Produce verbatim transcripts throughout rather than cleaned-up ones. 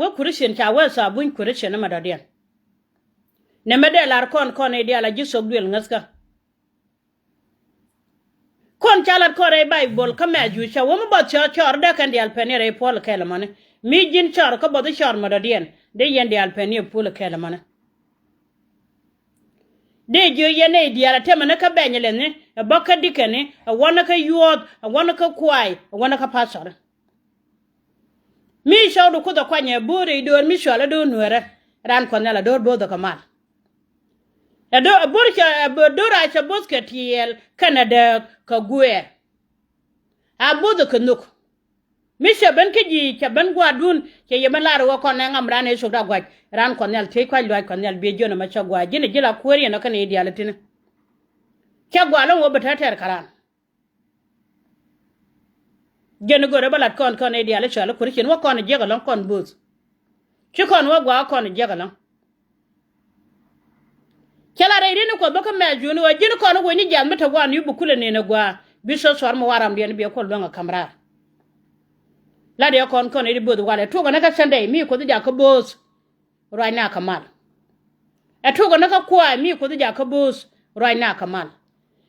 Wä Christian ca wee thaap buny Christian ni mɛ dɔ̱diɛn. Nɛ mɛ dee lar kɔn kɔn i̱ diaal a ji̱ thok duël ŋäthkä. Kɔn ca lat kɔn rɛy Baibol kä Mɛthiu cɛ wä mi bɔth cɔɔr cɔɔr dee kɛn diaal pɛn i̱ rɛy puɔl kɛɛl ɛmɔni. Mi ji̱n cɔɔr kä bɔth i̱ cɔɔr mɛ dɔ̱diɛn dee yɛn diaal pɛn i̱ puɔl kɛɛl ɛmɔni. Dee jiö yɛn nɛy diaal ɛ tɛmɛ ni kä bɛny lɛni ɛ bä kä dikɛni ɛ wänä kä yuɔ̱ɔ̱th ɛ wänä kä kuay ɛ wänä kä pastor. Mi cɔwdu Kuoth ɛ kuany ɛ bo̱o̱r rɛy döör mi cɔal ɛ döör nueerä. Raan Kuɔth Nhial ɛ döör bo̱o̱th ɛ kɛ mal. Ɛ döör ɛ bo̱o̱r cɛ ɛ bo̱o̱r döör a cɛ bo̱o̱th kɛ tiɛɛl kɛnɛ dääk kɛ guɛɛr. A bo̱o̱th ɛ kɛ nhök. Mi cɛ ben kä ji̱ cɛ ben gua̱a̱rdun cɛ yɛ ben lar ɣöö kɔn ɛ ŋam raan ɛ cok da gua̱c. Raan Kuɔth Nhial thiec kua̱c luaac Kuɔth Nhial biɛ jiön ɛmɛ cä gua̱a̱c ji̱n ɛ ji̱ la kuäär yɛn ɔ kɛn i̱ diaal ɛ ti̱ni. Cä gua̱a̱l ɛn ɣöö bɛ tɛ̈tɛ̈r kɛ raan. Jɛn i̱ görɛ bä lat kɔn kɔn i̱ diaal i̱ cɔal i̱ Christian wä kɔn i̱ jiäk ɛlɔ̱ŋ kɔn bo̱o̱th. Ci kɔn wä gua̱a̱k kɔn i̱ jiäk ɛlɔ̱ŋ. Cɛ la rɛy ri̱n i̱ Kuɔth bä kä Mɛthiu ni ɣöö ji̱n kɔn i̱ wec ni jiath mi te gua̱a̱n i̱ bi kulɛ nen ɛ gua̱a̱ bi thok thuɔ̱ɔ̱r mi wa̱a̱ ramdiɛn i̱ biɛ kuɔl luäŋ ɛ ka̱m raar. Lat yɛ kɔn kɔn i̱ di bo̱o̱th walɛ tuɔkɛ ni kä Sunday mi Kuoth i̱ jakä bo̱o̱th. Ruacnɛ a kɛ mal. Ɛ tuɔkɛ ni kä kua̱a̱c mi Kuoth jakä bo̱o̱th. Ruacnɛ a kɛ mal.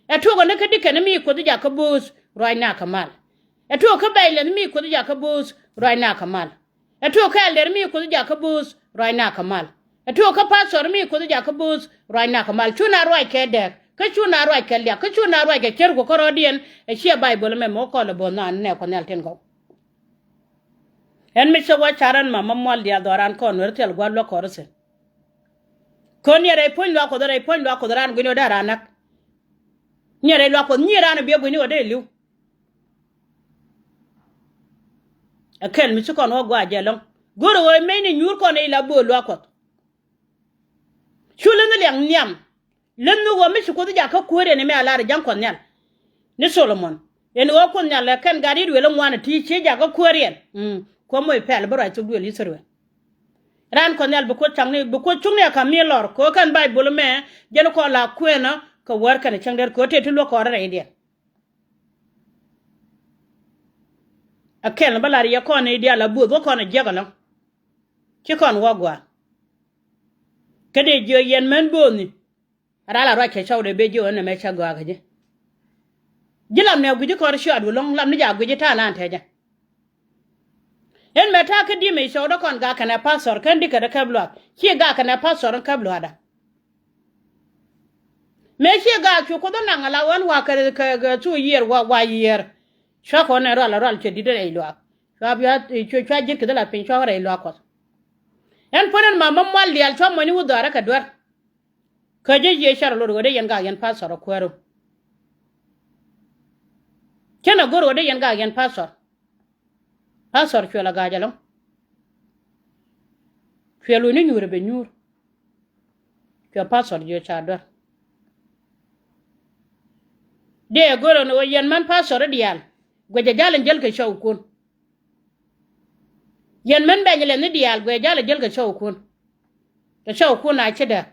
Ɛ tuɔkɛ ni kä dikɛn mi Kuoth jakä bo̱o̱th. Ruacnɛ a kɛ mal. Ɛ tuɔk kä bɛy lɛth mi Kuoth jakä bo̱o̱th. Ruacnɛ a kɛ mal. Ɛ tuɔk kä ɛldɛr mi Kuoth jakä bo̱o̱th. Ruacnɛ a kɛ mal. Ɛ tuɔk kä pastor mi Kuoth jakä bo̱o̱th. Ruacnɛ a kɛ mal. Cu na ruac kɛ dɛɛk kä cu na ruac kɛ liak kä cu na ruac kɛ cär ku kärɔɔdiɛn. Ɛ ciɛ Baibol ɛmɛ mɛ wä kɔl ɛ bo̱o̱th naan nɛ Kuɔth Nhial tin gɔw. Ɛn mi cä wä car ɛn ma ma mual diaal dhɔran kɔn wer thil gua̱l luäk kɔr thi̱n. Kön yɛ rɛy puɔ̱ny luaak Kuɔth rɛy puɔ̱ny luaak Kuɔth raan gui̱ni wä dee raan näk. Nyɛ rɛy luaak Kuɔth nyi raan biɛ gui̱ni wä dee li̱w. Ɛ kɛl mi ci kɔn wä gua̱a̱ jɛ lɔ̱ŋ go̱r ɣöö mecni nyuur kɔn i̱ la bööl luaak Kuɔth. Cu lä ni liak nhiam. Lä nhuk ɣöö mi ci Kuoth jakä kuäär yɛn ɛmɛ a lar ɛ ja̱ŋ Kuɔth Nhial. Ni Solomon ɛn ɣöö Kuoth Nhial ɛ kɛn gat i̱ duël iŋuan ɛ ti ci jakä kuäär yɛn. Mm. Kuɔth moc pɛl bi ruac thok duël Ithɛrɛl. Raan Kuɔth Nhial bi Kuoth caŋni bi Kuoth cuŋni ɛ ka̱m mi lɔr kɛ ɣöö kɛn Baibol ɛmɛ jɛn kɔn la kuënä kɛ wäär kɛnɛ cäŋ der kɛ ɣöö tëë ti luäk kɔn rɛydiɛn. Ɛ kɛl ni bä lar yɛ kɔn i̱ diaal a buɔth wä kɔn ɛ jiäk ɛlɔ̱ŋ. Ci kɔn wä gua̱a̱. Kä dee jiök yɛn män bööthni. Ral a ruac kɛ cɔw dee ben jiök ɛn ɛmɛ cä gɔaa kä ji̱. Ji̱ lam nɛ gui̱ci kɔn cuat wä lo̱ŋ lam ni jaak gui̱ci ta̱a̱ naan tɛcä. Ɛn mɛ ta̱a̱ kä di̱mɛ cɔw dee kɔn gak kɛnɛ pastor kɛn di̱kɛ dee käp luaak ci gak kɛnɛ pastor in käp luaakda. Mëë ciɛ gaak cu Kuoth ɛ naŋ ala ɣän wa̱a̱ kɛ kɛ kɛ thu yiëër wa wa yiëër. Cua kɔn ɛ rual rual cɛ di̱t rɛy luaak. Cua bia cua cua ji̱t kɛ dhil a piny cua rɛy luaak Kuɔth. Ɛn puɔ̱n ɛn ma ma mual diaal cua mɔni wä dhɔaarä kɛ duer. Kä jɛ yiëë cär lot ɣöö dee yɛn gaak yɛn pastor ɛ kuääru. Cä nɛ go̱r ɣöö dee yɛn gaak yɛn pastor. Pastor cuɛ la ga̱a̱c ɛlɔ̱ŋ. Cuɛ luny ni nyuur ɛ bɛ nyuur. Cuɛ pastor jiö ca duer. Dee ɛ go̱r ɛn ɣöö yɛn män pastor i̱ diaal guɛcɛ jal in jäl kɛ cɔwkun. Yɛn män bɛny lɛth ni diaal guɛcɛ jal in jäl kɛ cɔwkun. Kɛ cɔwkun a ci dääk.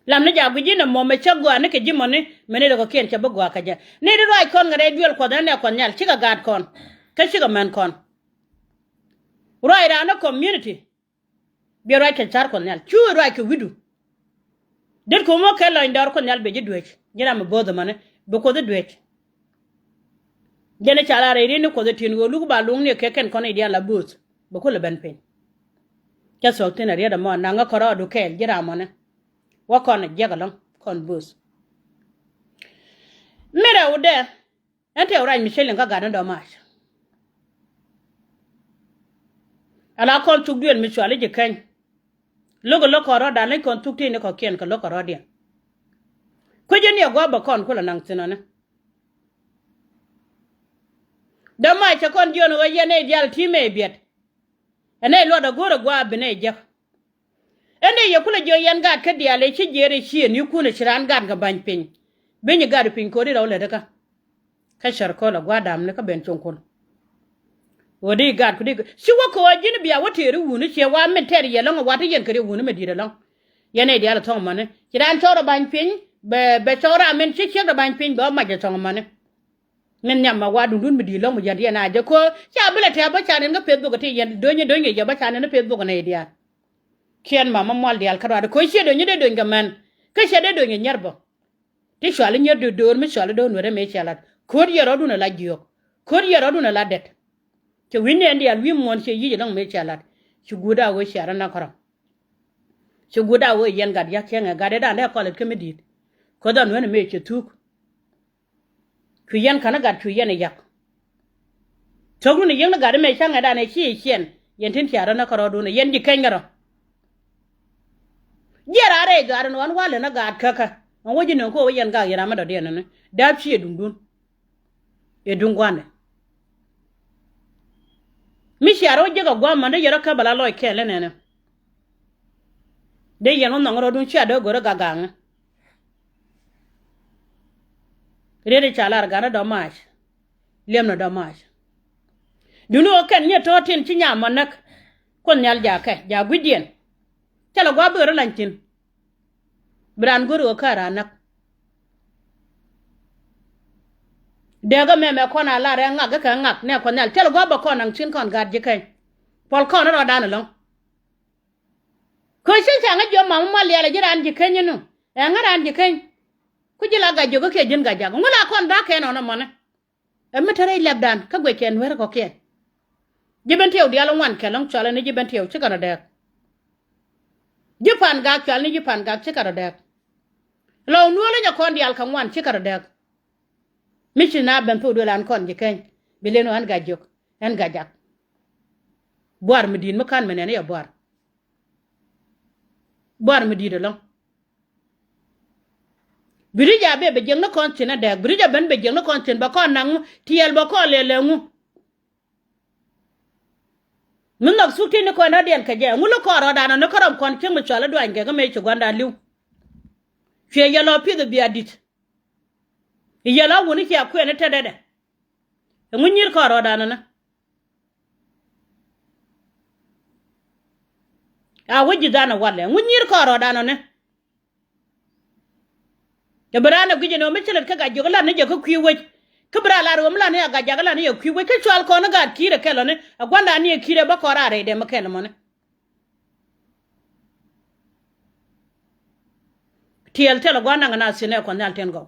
Lam ni jaak gui̱c ji̱n ɛmɔ mɛ cä gɔaa ni kɛ ji̱ mɔni mɛ ni lɛ kɔ̱kiɛn cɛ bi gɔaa kä jɛ. Ni di ruac kɔn ŋɛ rɛy duel Kuɔth ɛn ɛ Kuɔth Nhial cikɛ gaat kɔn kä cikɛ män kɔn. Ruac raan ni community. Biɛ ruac kɛ car Kuɔth Nhial cu ruac kɛ wi̱du. Dit kɛ wä mɔ kɛ lɔny dɔɔr Kuɔth Nhial bɛ ji̱ duec ji̱ ram mi bo̱o̱th ɛmɔni bi Kuoth i̱ duec. Jɛn i̱ ca la rɛy ri̱n ni Kuɔth i̱ ti̱n ɣöö luk ba luŋni kɛ kɛn kɔn i̱ diaal a bööth bɛ kulɛ ben piny. Cä thuɔ̱k thi̱n a riet ɛmɔ naŋ ɣä kɔrɔɔdu kɛɛl ji̱ ram mɔnɛ. Wä kɔn jiɛk ɛlɔ̱ŋ kɔn bööth. Mi rɛwdɛ ɛn tëë wä rac mi cä liŋ kä gat ni dɔ̱ mac. Ala kɔn thuk duël mi cuali ji̱ keny. Lo̱k ɛ lo̱k kɔn rɔ̱dan leny kɔn thuk ti̱i̱ni kɔ̱kiɛn kɛ lo̱k kɔn rɔ̱diɛn. Kuecä ni ɛ gua̱a̱p bä kɔn kulɛ naŋ thi̱n ɔni. Dämac cɛ kɔn jiɔn ɣöö yɛn nɛy diaal ti̱i̱ mëë biɛt. Ɛ nɛy luɔt ɛ go̱o̱r ɛ gua̱a̱p bi nɛy jiäk. Ɛn dee yɛ kulɛ jiök yɛn gaat kä diaal ëë ci jiɛɛr ëë ciëëŋnikun ëë ci raan gaat kɛ ba̱ny piny. Bi nyi gaat piny ko̱ri rɛw lätdä kä. Kä cär köl ɛ gua̱a̱r da̱a̱mni kä ben cuŋkun. Ɣöö di gaat ku di ci wä kɛ ɣöö ji̱n bia wä tëëri wuni ciɛ wa min tɛɛr yɛ lɔ̱ŋ ɛ wa ti yɛn kɛ riɛ wuni mi di̱i̱t ɛlɔ̱ŋ. Yɛn nɛy diaal ɛ thɔ̱ŋ mani ci raan cɔɔr ɛ ba̱ny piny bɛ bɛ cɔɔr ram min ci ciek ɛ ba̱ny piny bɛ ɣä mac ɛ thɔ̱ŋ mani. Min nhiam ma wa duŋdun mi di̱i̱t lɔ̱ŋ mi jät yɛn a jɛ ko̱ ca bi lɛ tɛ̈ bä ca nɛn kä Facebook ti yɛn do̱nyɛ do̱nyɛ jɛ bä ca nɛn kä Facebook nɛy diaal. Ciɛn ma ma mual diaal kä ruaadɛ ko̱ ciɛ do̱nyɛ dee do̱ny kɛ mɛn. Kä ciɛ dee do̱nyɛ nyiɛr bä. Ti cuali nyier do̱r mi cuali do̱r nuɛrɛ mëë cia lat ko̱r yɛ rɔ̱dun ala jiök. Ko̱r yɛ rɔ̱dun ala dɛt. Cɛ wi̱n nɛn diaal wi̱i̱ muɔ̱ɔ̱n ciɛ yic ɛlɔ̱ŋ mëë cia lat. Ci guut a wee cia rɔ nak kärɔ̱. Ci guut a wee yɛn gat yak cäŋɛ gat ɛ da̱a̱n dee kɔlɛt kä mi di̱i̱t. Ko̱ dhɔn wee ni mëë ciɛ thuuk. Cu yɛn kän gat cu yɛn i̱ yak. Thökdun i̱ yiëŋni gat imɛ cäŋɛ dan ɛ ci i̱ ciɛn yɛn tin cia rɔ nä kärɔ̱dun ɛ yɛn ji̱ keny kärɔ̱. Jiɛ raar rɛy gaat in ɣɔn walɛ nä gaat käkä. Ɛn wä ji̱ nöŋ kä wä yɛn gak yɛn ram mi dɔ̱diɛn ni dääp ci ɛ duŋdun. Ɛ duŋ gua̱ndɛ mi cia rɔ wä jiäk ɛ gua̱a̱m män dee yɛn rɔ kä bɛ la lɔc kɛɛl inɛnɛ. Dee yɛn wä nhɔŋ rɔ̱dun cia dee go̱rä gak gaŋä. Riet i̱ ca lar ganä dɔ̱ mac. Liɛm ni dɔ̱ mac. Duni ɣöö kɛn nyɛ tɔ̱ tin ci nyam mɔ näk. Kuoth nhial jakɛ ja gui̱cdiɛn. Cä lɛ gua̱a̱ bikɛ rɔ lany thi̱n. Bi raan go̱ri ɣöö kä raan näk. Dee kä mɛmɛ kɔn a lar ɛ ŋak kä kɛ ŋak nɛ kuoth nhial cä lɛ gua̱a̱ bä kɔn naŋ thi̱n kɔn gaat ji̱ kɛny. Puɔl kɔn rɔɔdan ɛlɔ̱ŋ. Kä ci ca ŋä jiɔ mam mal yɛl ɛ ji̱ raan ji̱ keny inu. Ɛ ŋä raan ji̱ keny. Ku ji̱ la gac jiök kä kiɛ ji̱n gac jak ŋu la kɔn da̱k kɛn ɔn ɛmɔni. Ɛ mi te rɛy lɛpdan kä guic kɛ nueer kɔ̱kiɛn. Ji̱ ben tiɛw diaal ŋuan kɛ lɔ̱ŋ cualɛ ni ji̱ ben tiɛw cikɛ rɔ dɛɛk. Ji̱ pan gak cualɛ ni ji̱ pan gak cikɛ rɔ dɛɛk. Lɔ nuɔ̱ɔ̱l inyɛ kɔn diaal kɛ ŋuan cikɛ rɔ dɛɛk. Mi ci na ben thok duel an kɔn ji̱ keny bi len ɣän gac jiök ɛn gac jak. Buar mi di̱i̱t mi ka̱n mi nɛn i̱ ɛ buar. Buar mi di̱i̱t ɛlɔ̱ŋ. Birija bɛ bɛ jiäkni kɔn thi̱n adɛk birija ben bɛ jiäkni kɔn thi̱n bɛ kɔn naŋ ŋu tiɛɛl bɛ kɔn lɛl lɛ ŋu. Mi nhɔk thuk ti̱n ni kɔn rɔ̱diɛn kɛ jɛ ŋu lo̱k kɔn rɔɔdan ɔ ni kärɔm kɔn cieŋ mi cual i̱ duany kɛ kä mëë ci gua̱ndan li̱w. Cuɛ yɛ lɔ pi̱th i̱ bia di̱t. I̱ yɛ lɔ wuni cia kuɛn i̱ tetdɛ dɛ. Ɛŋu nyi̱i̱r kɔn rɔɔdan ɔ ni. A wä ji̱ dhan ɛ walɛ ŋu nyi̱i̱r kɔn rɔɔdan ɔ ni. Cɛ bi raan ɛ guic ɛn ɣöö mi ci lät kä gac jiök lat ni jɛ kä kui̱ wec. Kä bi raan lar ɣöö mi lat ni ɛ gac jak lat ni jɛ kui̱ wec kä cual kɔn ni gaat ki̱i̱r ɛ kɛl ɔni ɛ gua̱ndan ni ɛ ki̱i̱r ɛ bä kɔn raan rɛydɛ mi kɛl ɛmɔni. Tiɛɛl thilɛ gua̱n naŋ ɛ na thi̱n ɛ kuɔth nhial tin gɔw.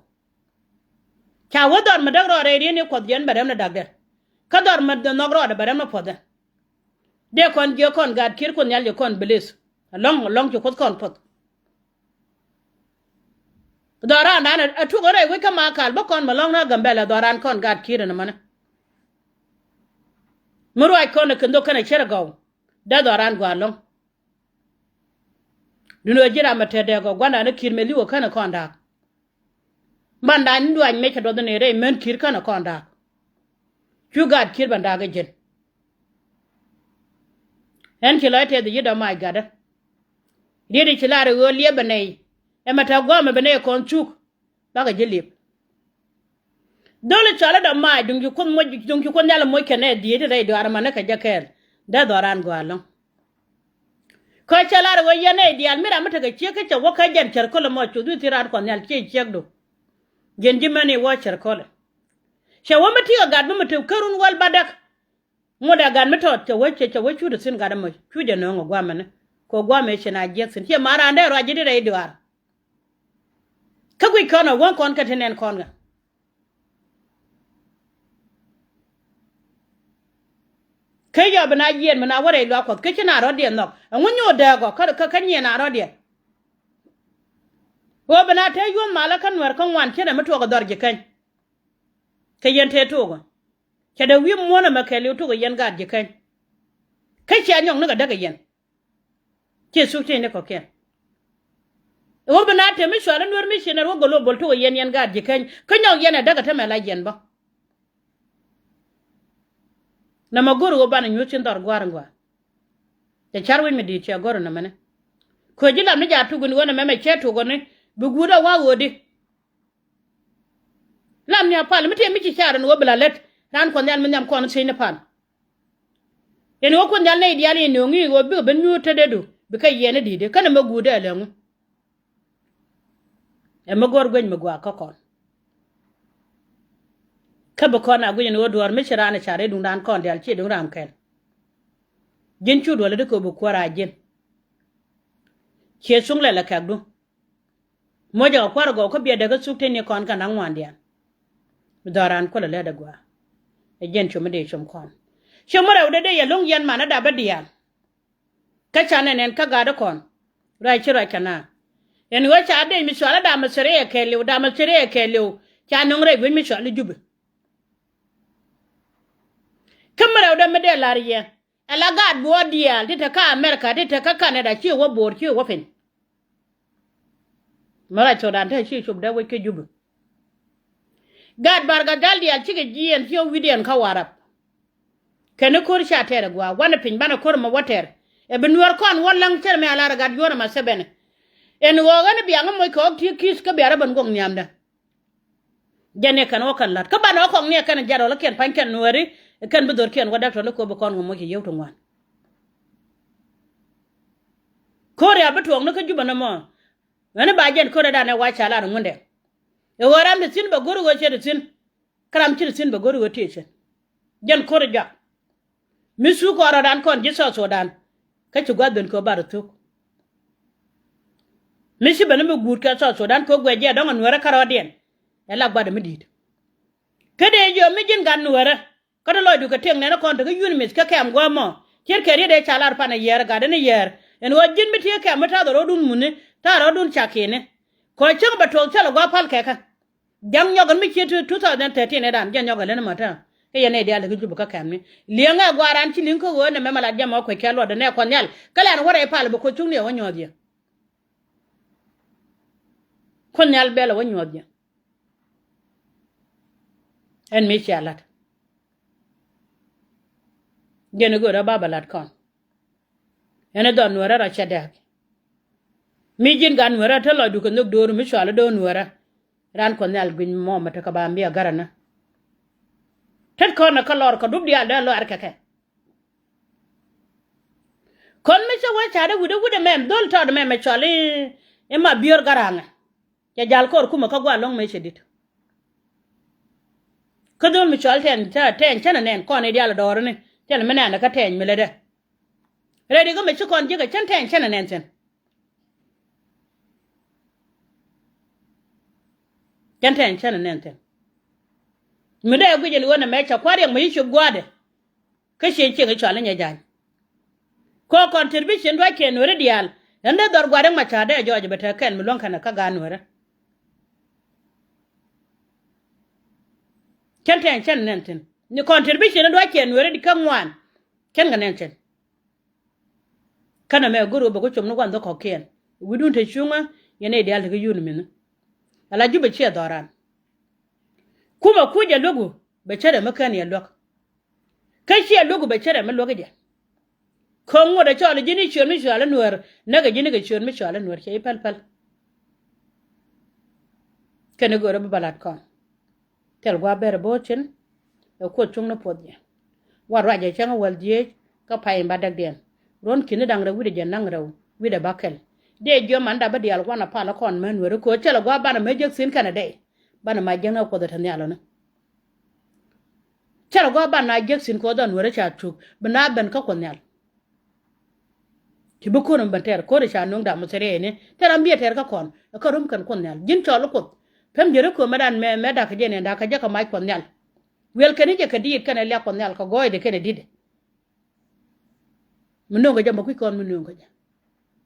Ca wä dhɔr mi däk rɔɔdɛ rieni kuɔth jɛn bɛ rɛm ni dakdɛ. Kä dhɔr mi nhɔk rɔɔdɛ bɛ rɛm ni puɔthɛ. Dee kɔn jiɛ kɔn gaat ki̱i̱r kuoth nhial jiɛ kɔn bilis. Ɛlɔ̱ŋ ɛlɔ̱ŋ ci kuoth kɔn puɔth. Dhɔran dan ɛ tuk rɛy wec kä makal bä kɔn mɛ lɔ̱ŋ na Gambɛlɛ dhɔran kɔn gaat ki̱i̱r ɛn mänɛ. Mi ruac kɔn ɛ kɛ nhök kɛnɛ cär ɛ gɔw. Dee dhɔran gɔaa lɔ̱ŋ. Duni ɣä ji̱ ram ɛ tɛt dee gɔw gua̱ndan ɛ ki̱i̱r mɛ li̱w ɛ känɛ kɔn da̱a̱k. Ban da̱a̱n ni duany mecä duɔth ni rɛy män ki̱i̱r känɛ kɔn da̱a̱k. Cu gaat ki̱i̱r ban da̱a̱k ɛ ji̱n. Ɛn ci lɔc tɛth i̱ yi̱ dɔ̱ mac gatdä. Riet i̱ ci lar i̱ ɣöö liɛp ɛ nɛy. Ɛmɛ te gua̱a̱mɛ bɛ nɛy kɔn cuk. Bakɛ ji̱ liep. Dholi cɔal i̱ dɔ̱ mac duŋ ci kuoth moc duŋ ci kuoth nhial moc kɛn ɛ dhieec i̱ rɛy duaar ɛmɛ ni kɛ jɛ kɛɛl. Dee dhɔran gɔaa ɛlɔ̱ŋ. Kä cɛ lar i̱ ɣöö yɛn nɛy diaal mi ram mi tekɛ ciek kä cɛ wä kä jɛn cär köl ɛmɔ cu dhuth thi̱n raan kuɔth nhial ciec ciekdu. Jiɛn ji̱ mɛn i̱ wä cär köl ɛ. Cɛ wä mi ti̱i̱ kɛ gat mi mi te kärun wäl bädäk. Ŋot ɛ gat mi tɔt cɛ wä cɛ cɛ wä cut ɛ thi̱n gat ɛmɔ cu jɛ nööŋ ɛ gua̱a̱mɛni. Kɛ gua̱a̱mɛ cɛ na jiɛk thi̱n ciɛ ma raan dee ruac ji̱ di rɛy duaar. Kä guic kɔn ɛ wäŋ kɔn kɛ ti nɛn kɔn ɣä. Kä yɔ bi na yiɛn mi na wä rɛy luaak kuɔth kä ci na rɔ̱diɛn nhɔk ɛŋu nyo̱o̱ dääk ɔ kä kä nyiɛn na rɔ̱diɛn. Ɣöö bi na te yuɔ̱th malä kä nuɛr kä ŋuan ci rɛ mi tuɔɔk ɛ dhɔr ji̱ käny. Kɛ yɛn te tuɔɔk ɔ. Cɛ dee wi̱i̱ muɔ̱ɔ̱n ɛmɛ kɛɛliw tuk ɛ yɛn gaat ji̱ käny. Kä cia nyɔk ni kɛ däk ɛ yɛn. Ciɛ thuk tëë ni kɔ̱kiɛn. Ɛ ɣöö bi na te mi cual i̱ nueer mi ci nɛr wä gɔl wä bol tuk ɛ yɛn yɛn gaat ji̱ käny kä nyɔk yɛn ɛ däk ɛ te mɛ la yɛn bä. Nɛmɛ go̱r ɣöö banɛ nyuuth cin dhɔr gua̱a̱r in gɔaa. Cɛ car wi̱c mi di̱i̱t cɛ go̱r in nɛmɛni. Kuɛ ji̱ lam ni jaat tuk in ɣöö nɛmɛ mɛ cɛ tuk ɣöni bi guut ɛ wa̱a̱ ɣöödi. Lam ni a pal mi tëë mi ci car ɛn ɣöö bi la lät raan kuɔth nhial mi nhiam kɔn thiecni pal. Ɛn ɣöö kuoth nhial nɛy diaal in nööŋ i̱ ɣöö bikɛ ben nyuur tetdädu bikɛ yiɛn i̱ di̱i̱t i̱ känɛ mi guutdä ɛlɛŋu. Ɛ mi go̱o̱r gueny mi gua̱a̱k kä kɔn. Kä bi kɔn a guic ɛn ɣöö duɔ̱ɔ̱r mi ci raan ɛ car i̱ duŋdan kɔn diaal ciɛ duŋ ram kɛl. Ji̱n cu duɔl i̱ di kɛ bi kuäär a ji̱n. Ciɛ cuŋ lɛl ɛ kɛkdu. Moc ɛ kɛ kuäär ɛ gɔw kä biɛ dee kä thuk teni kɔn kɛ naŋ ŋuan diaal. Mi dhɔran kuäl ɛ lät ɛ gua̱a̱. Ɛ jiɛn cum mi dee cum kɔn. Ci mi rɛwdɛ dee yɛ lo̱ŋ yɛn man ɛ dap ɛ diaal. Kä ca nɛn ɛn kä gat ɛ kɔn. Ruac ci ruac kɛ na. Ɛn ɣöö ca dee mi cual ɛ dam ɛ theriɛ kɛɛliw, dam ɛ theriɛ kɛɛliw. Ca nöŋ rɛy guic mi cual ɛ Jubɛ. Kä mi rɛwdɛ mi dee la̱r yɛ. Ɛ la gaat buɔɔt diaal ti te kä America, ti te kä Canada, ci wä bo̱o̱r, ci wä piny. Mi rac Sudan te ci cop dee wec kä Jubɛ. Gaat Bargazal diaal cikɛ jiɛɛn ci wä wi̱diɛn kä Warap. Kɛn ni ko̱r ca tɛɛr ɛ gua̱a̱, wanɛ piny banɛ ko̱r mɛ wä tɛɛr. Ɛ bi Nuäär kɔn wä läŋ cɛr mɛ a lar ɛ gat yuɔ̱ɔ̱n ɛmɛ thɛbɛnɛ. Ɛn ɣɔɔk ɛn biaŋä moc kɛ ɣɔ̱k ti ki̱th kä biarä ben guɔ̱k nhiamdä. Jɛn ni kɛn wä kɛn la̱t kä banɛ wä kɔŋ ni ɛ kɛn jɛt rɔl ɛ kiɛn pa̱ny kɛn Nuääri. Ɛ kɛn bi dho̱r kiɛn wä däk tɔ̱ ni ko̱ bi kɔn ŋɔ moc ci yio̱w ti ŋuan. Ko̱r rial bi tuɔɔk ni kä Jubɛ ni mɔ. Ɣän i̱ ba jɛn ko̱r ɛ danɛ wa ca lar ŋundɛ. Ɛ ɣöö ram ti thi̱n bɛ go̱r ɣöö cɛ ti thi̱n. Kä ram ci ti thi̱n bɛ go̱r ɣöö tiee cɛ. Jɛn ko̱r ɛ jɔak. Mi thuk kɔn rɔ̱dan kɔn ji̱ South Sudan. Kä ci gua̱th ben kɛ ɣöö bar thuk. Mi ci ben mi guut kɛ South Sudan kɛ ɣöö guɛc jɛ dɔ̱ŋ ɛ Nuäärä kärɔɔdiɛn. Ɛ la gua̱dɛ mi di̱i̱t. Kä dee jiɔ mi ji̱n gat Nuäärä. Kä ti lɔcdu kɛ tiɛŋ nɛn kɔn te kä yun mith kä kɛm gua̱a̱mɔ. Ciet kɛ riet dee ca lar panɛ yɛɛr gat ni yɛɛr. Ɛn ɣöö ji̱n mi ti kä kɛm mi ta̱th rɔɔdun muni, ta̱th rɔɔdun cakini. Kɔ cäŋ bɛ tuɔɔk cä lɛ gua̱a̱ pal kɛ kä. Ja̱ŋ nyɔk ɛn mi ciet two thousand thirteen ɛ dan jɛ nyɔk ɛ leni mɔ tääŋ. Kä yɛn nɛy diaal ti kä Jubɛ kä kɛmni. Liɛŋɛ gua̱a̱r an ci li̱ŋ kä ɣöö nɛ mɛmɛ la jiɛm ɔ kuec kɛ luɔtdɛ nɛ Kuɔth Nhial. Kä lɛn wä rɛy pal bɛ Kuoth cuŋni ɛ wä nyuɔ̱th yɛ. Kuoth Nhial bɛl ɛ wä nyuɔ̱th yɛ. Ɛn mi cia la̱t. Jɛn i̱ göörä ba bɛ la̱t kɔn. Ɛn i̱ dhɔn Nuäärä rɔ cɛ dääk. Mi ji̱n gat Nuäärä te lɔcdu kɛ nhök do̱r mi cual i̱ do̱r Nuäärä. Ran Kuɔth Nhial guic mɔ mɛ tekɛ ba mi a gärä ni. Tet kɔn ɛ kä lɔr kɛ dup diaal dee lɔr kɛ kɛ. Kɔn mi cä wee ca̱t i̱ wi̱dɛ wi̱dɛ mɛm dhol tɔɔt mɛm ɛ cual i̱ ma biöör garaŋɛ. Cɛ jal kɔr kumɛ kä gua̱a̱ lɔ̱ŋ mëë cɛ di̱t. Kä dhol mi cɔal tɛn, tɛn cänɛ nɛn kɔn i̱ diaal dɔɔrini. Cɛn mi nɛn kä tɛny mi lätdɛ. Rɛy ri kä mi ci kɔn ji̱ kɛ cän tɛn cänɛ nɛn thi̱n. Cän tɛn cänɛ nɛn thi̱n. Mi dee guic ɛn ɣöö nɛ mɛ cɛ kua̱r riɛk mi ci cop gua̱a̱dɛ. Kä ciɛ cieŋ i̱ cɔal i̱ nyɛ ja̱ny. Kɔ contribution duac kɛ Nuäärä diaal. Ɛn dee dhɔr gua̱a̱r i̱ ma ca̱a̱r dee jɔɔc bɛ te kɛn mi luäŋ kɛn kä gaat Nuäärä. Cän tɛn cän nɛn thi̱n ni contribution duac kɛ Nuäärä di kä ŋuan. Cän kɛ nɛn thi̱n. Känɛ mɛ go̱r ɣöö bɛ ku com ni gua̱n dhɔk kɔ̱kiɛn wi̱dun te cuŋä. Yɛn nɛy diaal te kä yun mi̱ni. Ala Jubɛ ciɛ dhɔran. Kumɛ kuc ɛ luäk wu bɛ cärɛ mi kän yɛ luäk. Kä ciɛ luäk wu bɛ cärɛ mi luäk jɛ. Ko̱ŋ ŋot ɛ cɔl ji̱n i̱ ciöön mi cual i̱ Nuäär näkɛ ji̱n i̱ kɛ ciöön mi cual i̱ Nuäär cɛ i̱ päl päl. Kɛn i̱ göörä bi ba lat kɔn. Thil gua̱a̱ bɛr bo̱o̱cin. Ɛ Kuoth cuŋni puɔth jɛ. Wa ruacɛ cäŋ wäl dhieec kä pay in ba däkdiɛn. Ruɔ̱n ki̱ni da̱ŋ rɛw wi̱cdɛ jɛ naŋ rɛw wi̱cdɛ ba kɛl. Dee jiɔam man dap bä diaal gua̱n a pal ɛ kɔn män Nuäärä ko̱ cä lɛ gua̱a̱ banɛ mɛ jek thi̱n kɛnɛ dee. Banɛ ma jiäkni ɛ Kuoth ɛ te nhial ɔni. Cä lɛ gua̱a̱ banɛ na jek thi̱n ko̱ dhɔn Nuäärä ca cuk bi na ben kä Kuoth nhial. Ci bi ko̱r mi ben tɛɛr ko̱r ca nuŋ da̱k mi thiriɛɛni tɛɛr ram biɛ tɛɛr kä kɔn ɛ kä rum kɛn Kuoth nhial ji̱n cɔl i̱ Kuoth. Pem ji̱ ri köömädan mɛ mɛ da̱k kɛ jɛ ni da̱k kɛ jɛ kɛ mac Kuoth nhial. Wiɛl kɛn i̱ jɛ kɛ diit kɛnɛ liak Kuɔth nhial kɛ gɔɔydɛ kɛnɛ di̱tdɛ. Mi nööŋ kɛ jɛ mɛ kui̱ kɔn mi nööŋ kɛ jɛ.